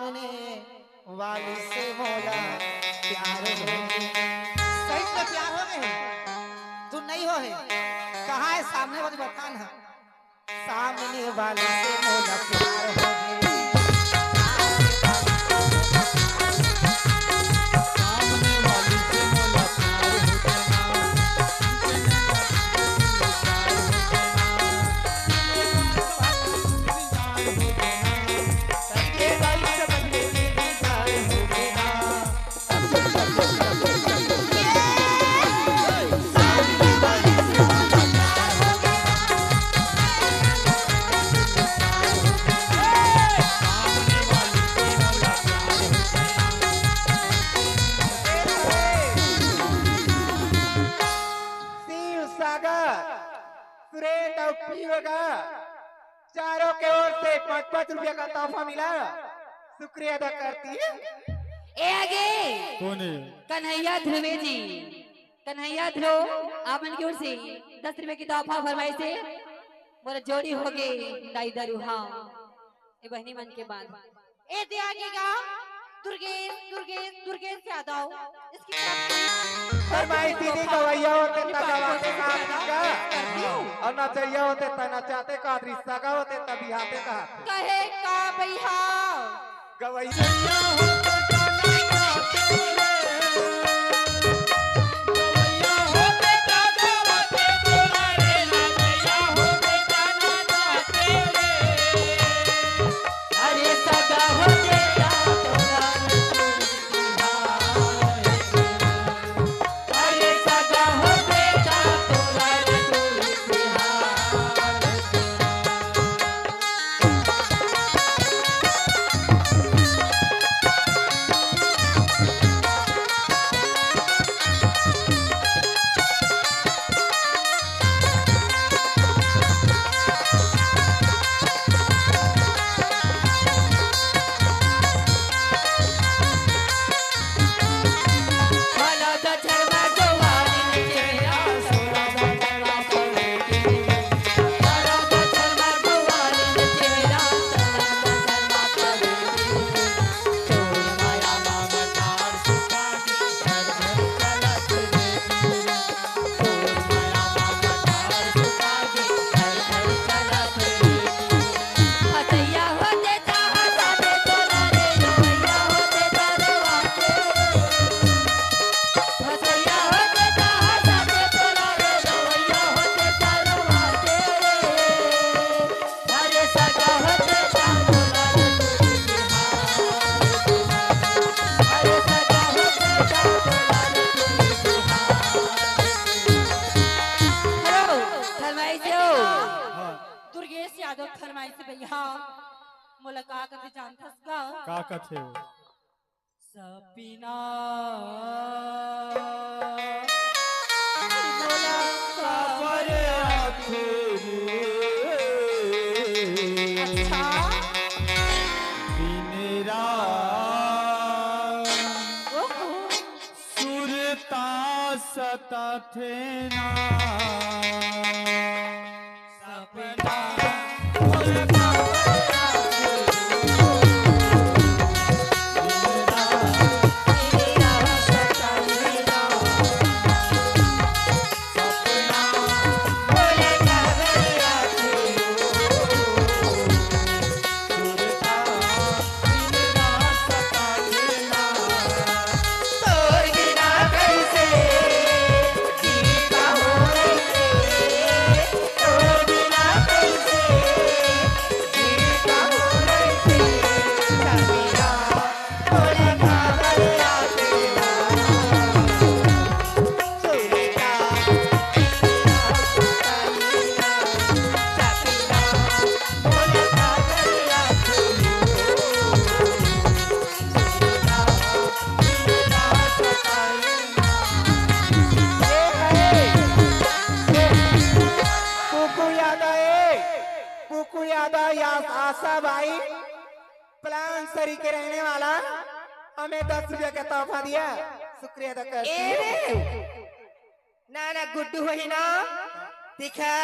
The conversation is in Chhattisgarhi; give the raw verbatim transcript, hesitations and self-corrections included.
सामने वाली से मोला प्यार हो गे। सही में प्यार हो गे हे? तू नहीं हो हे? कहाँ हे सामने वाली, बता ना। सामने वाली से मोला प्यार हो गे। सामने वाली से मोला प्यार हो गे। शिव सागर, सुरेंद्र अउ पीयूष गा, चारों के ओर से पाँच पाँच रुपया का तोहफा मिला। शुक्रिया अदा करती है। ए आगे कौन है? कन्हैया ध्रुवे जी, कन्हैया ध्रुव, आप मन की ओर से दस रुपया की तोहफा फरमाइश हे। मोर जोड़ी हो गे दाई दरू, हाँ, ए बहिनी मन के बात। ए दे आगे गा, दुर्गेश, दुर्गेश, दुर्गेश यादव, इसकी तरफ से फरमाइश दीदी, गवैया होते त गवाते का करती हूँ। अउ नचैया होते त नचाते का, रिश्ता का होते त बिहाते का। कहे का भैया? गवैया होते त नचाते रे। हेलो, फरमाइश हो। हाँ। दुर्गेश यादव फरमाइश भैया, मोला का कथे जानथस का? का कथे? सपना। मोला काबर आथे रे? अच्छा। दिन रात ओहो। सुरता सताथे ना। कुकु यादव ए, कुकु यादव या आशा बाई, पलानसरी के रहने वाला, हमें दस रुपया का तोहफा दिया, शुक्रिया अदा करती हूँ। ना, ना, गुड्डू होही ना, दिखा।